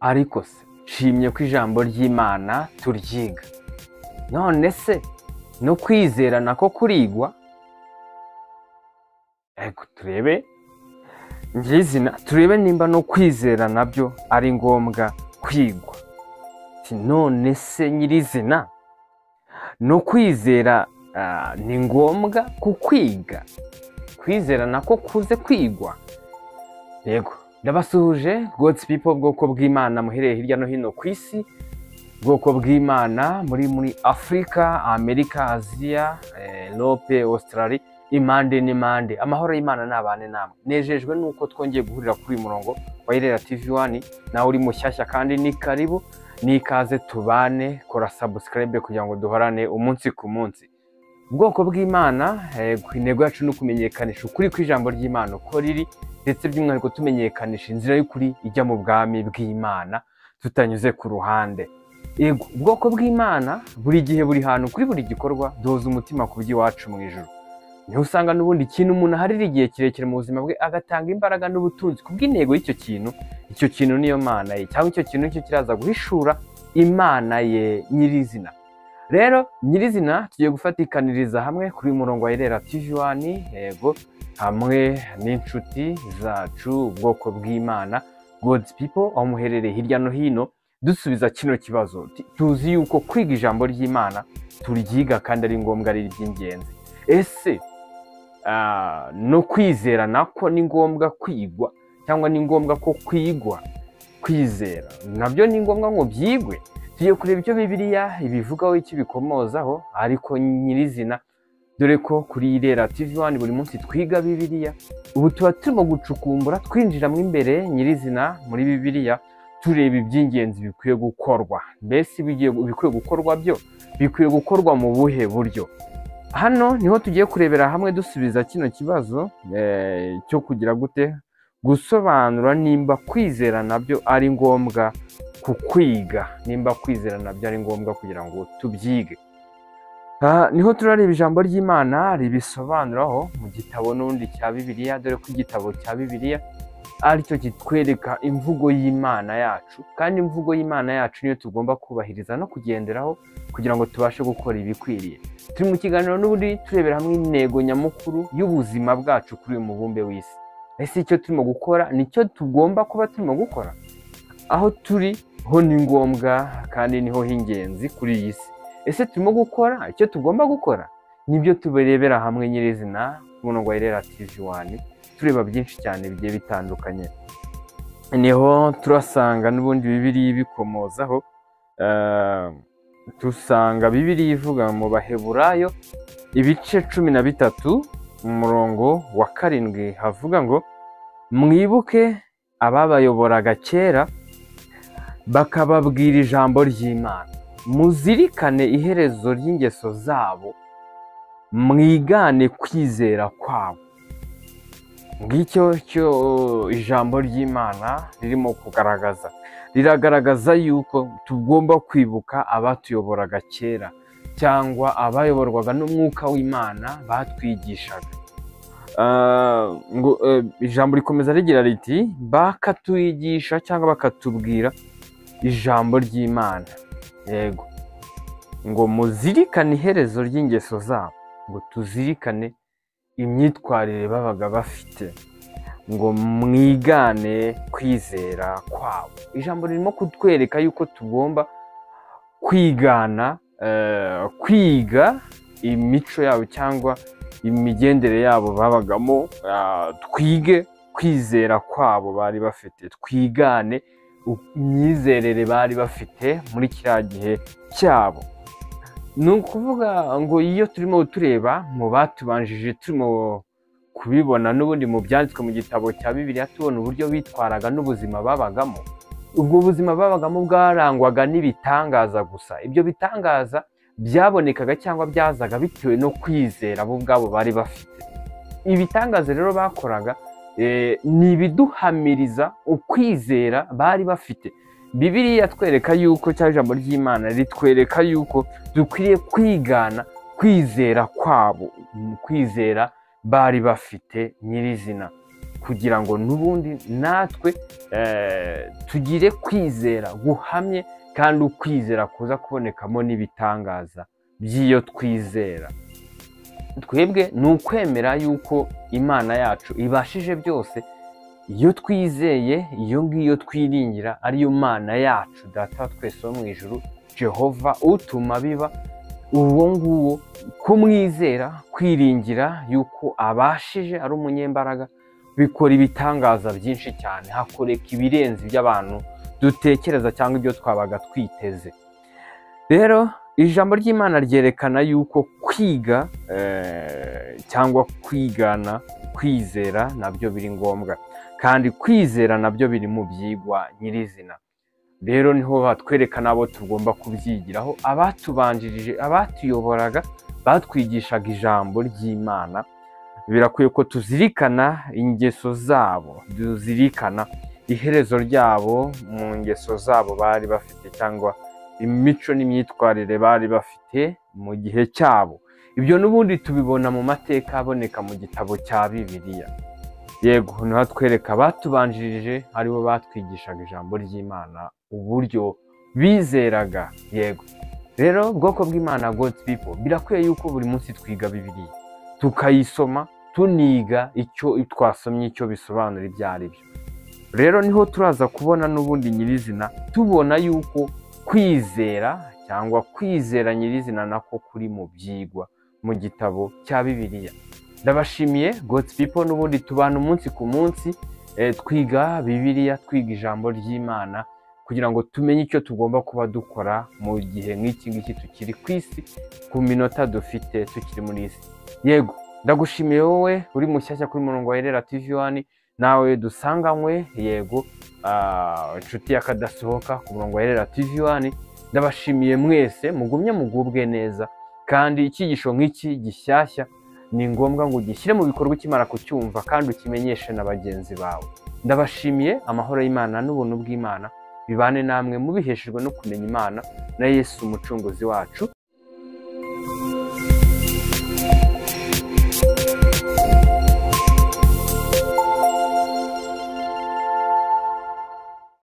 Ariko se nshimye ko ijambo ry'Imana turyiga, none se no kwizera nako kurigwa? Ego, turebe nyirizina, turebe nimba no kwizera nabyo ari ngombwa kwigwa. None se nyirizina no kwizera ni ngombwa kukwiga? Kwizera nako kuze kwigwa? Yego, ndabasuhuje God's people, bwoko bw'Imana muhereye hirya no hino ku isi, bwoko bw'Imana muri Afurika, Amerika, Aziya, Europe, Australia, impande n'impande. Amahoro y'Imana nabane namwe. Nejejwe nuko twongeye guhurira kuri uyu murongo wa Irera TV 1. Nawe uri mushyashya kandi ni karibu, nikaze tubane, kora subscribe kugira ngo duhorane umunsi ku munsi. Ubwoko bw'Imana, intego yacu ni ukumenyekanisha ukuri kw'ijambo ry'Imana uko riri, ndetse by'umwihariko tumenyekanisha inzira y'ukuri ijya mu bwami bw'Imana tutanyuze ku ruhande. Yego, ubwoko bw'Imana buri gihe, buri hantu, kuri buri gikorwa duhoza umutima ku by'iwacu mu ijuru. Niho usanga n'ubundi ikintu umuntu aharira igihe kirekire mu buzima bwe, agatanga imbaraga n'ubutunzi kubw'intego y'icyo kintu. Icyo kintu niyo Mana ye, cyangwa icyo kintu nicyo kiraza guhishura Imana ye nyirizina. Rero nyirizina tugiye gufatikaniriza hamwe kuri uyu murongo wa Irera TV 1, yego, hamwe n'inshuti zacu, ubwoko bw'Imana, God's people, aho muherereye hirya no hino, dusubiza kino kibazo. Tuzi yuko kwiga ijambo ry'Imana turyiga kandi ari ngombwa, ari iby'ingenzi. Ese no kwizera nako ni ngombwa kwigwa, cyangwa ni ngombwa ko kwigwa? Kwizera nabyo ni ngombwa ngo byigwe? Tugiye kureba icyo Bibiliya ibivugaho, icyo bikomozaho. Ariko nyirizina, dore ko kuri Irera TV 1 buri munsi twiga Bibiliya, ubu tuba turimo gucukumbura, twinjiramo imbere nyirizina muri Bibiliya, tureba iby'ingenzi bikwiye gukorwa. Mbese bikwiye gukorwa byo bikwiye gukorwa mu buhe buryo? Hano niho tugiye kurebera hamwe, dusubiza kino kibazo cyo kugira gute, gusobanura nimba kwizera nabyo ari ngombwa kukwiga, nimba kwizera nabyo ari ngombwa kugira ngo tubyige. Niho turareba ijambo ry'Imana ribisobanuraho mu gitabo n'ubundi cya Bibiliya, dore ko igitabo cya Bibiliya aricyo kitwereka imvugo y'Imana yacu, kandi imvugo y'Imana yacu niyo tugomba kubahiriza no kugenderaho kugira ngo tubashe gukora ibikwiriye. Turi mu kiganiro n'ubundi turebera hamwe intego nyamukuru y'ubuzima bwacu kuri uyu mubumbe w'isi. Ese icyo turimo gukora nicyo tugomba kuba turimo gukora? Aho turi ho ni ngombwa kandi niho h'ingenzi kuri iyi si. Ese turimo gukora icyo tugomba gukora? Nibyo tubirebera hamwe nyirizina ku murongo wa Irera TV 1, tureba byinshi cyane bigiye bitandukanye. Niho turasanga n'ubundi Bibiliya ibikomozaho. Dusanga Bibiliya ivuga mu Baheburayo ibice 13 mu murongo wa 7, havuga ngo mwibuke ababayoboraga kera bakababwira ijambo ry'Imana, muzirikane iherezo ry'ingeso zabo, mwigane kwizera kwabo. Ngicyo cyo ijambo ry'Imana ririmo kugaragaza. Riragaragaza yuko tugomba kwibuka abatuyoboraga kera, cyangwa abayoborwaga n'umwuka w'Imana batwigishaga. Ijambo rikomeza rigira riti bakatwigisha cyangwa bakatubwira ijambo ry'Imana. Yego, ngo muzirikane iherezo ry'ingeso zabo, ngo tuzirikane imyitwarire babaga bafite, ngo mwigane kwizera kwabo. Ijambo ririmo kutwereka yuko tugomba kwigana, kwiga imico yabo cyangwa imigendere yabo babagamo, twige kwizera kwabo bari bafite, twigane imyizerere bari bafite muri kiriya gihe cyabo. Ni ukuvuga ngo iyo turimo tureba mu batubanjije, turimo kubibona n'ubundi mu byanditswe mu gitabo cya Bibiliya, tubona uburyo bitwaraga n'ubuzima babagamo. Ubwo buzima babagamo bwarangwaga n'ibitangaza gusa. Ibyo bitangaza byabonekaga cyangwa byazaga bitewe no kwizera bo ubwabo bari bafite. Ibitangaza rero bakoraga ni ibiduhamiriza ukwizera bari bafite. Bibiliya yatwereka yuko, cyangwa ijambo ry'Imana ritwereka yuko dukwiriye kwigana kwizera kwabo, kwizera bari bafite nyirizina. kugira ngo n'ubundi natwe tugire kwizera guhamye, kandi ukwizera kuza kubonekamo n'ibitangaza by'iyo twizera. Twebwe ni ukwemera yuko Imana yacu ibashije byose, iyo twizeye iyo ngiyo twiringira ariyo Mana yacu Data wa twese wo mu ijuru, Jehova utuma biba, uwo nguwo kumwizera, kwiringira yuko abashije ari umunyembaraga, bikora ibitangaza byinshi cyane, hakoreka ibirenze iby'abantu dutekereza cyangwa ibyo twabaga twiteze. Rero ijambo ry'Imana ryerekana yuko kwiga cyangwa kwigana kwizera nabyo biri ngombwa, kandi kwizera nabyo biri mu byigwa nyirizina. Rero niho batwereka nabo tugomba kubyigiraho, abatubanjirije, abatuyoboraga, batwigishaga ijambo ry'Imana. Birakwiye ko tuzirikana ingeso zabo, tuzirikana iherezo ryabo mu ngeso zabo bari bafite, cyangwa imico n'imyitwarire bari bafite mu gihe cyabo. Ibyo n'ubundi tubibona mu mateka aboneka mu gitabo cya Bibiliya. Yego, niho hatwereka abatubanjirije aribo batwigishaga ijambo ry'Imana, uburyo bizeraga. Yego, rero bwoko bw'Imana, God's people, birakwiye yuko buri munsi twiga Bibiliya, tukayisoma, tuniga icyo twasomye, icyo bisobanura ibyo ari byo. Rero niho turaza kubona n'ubundi nyirizina, tubona yuko kwizera cyangwa kwizera nyirizina nako kuri mu byigwa mu gitabo cya Bibiliya. Ndabashimiye God's people, n'ubundi tubana umunsi ku munsi, twiga Bibiliya, twiga ijambo ry'Imana, kugira ngo tumenye icyo tugomba kuba dukora mu gihe nk'iki ngiki tukiri ku isi, ku minota dufite tukiri muri isi. Yego, ndagushimiye wowe uri mushyashya kuri murongo wa Irera TV 1, nawe dusanganywe, yego, inshuti yakadasohoka ku murongo wa Irera TV 1. Ndabashimiye mwese, mugumye mugubwe neza, kandi icyigisho nk'iki gishyashya ni ngombwa ngo ugishyire mu bikorwa ukimara kucyumva, kandi ukimenyeshe na bagenzi bawe. Ndabashimiye, amahoro y'Imana n'ubuntu bw'Imana bibane namwe mubiheshejwe no kumenya Imana na Yesu umucunguzi wacu.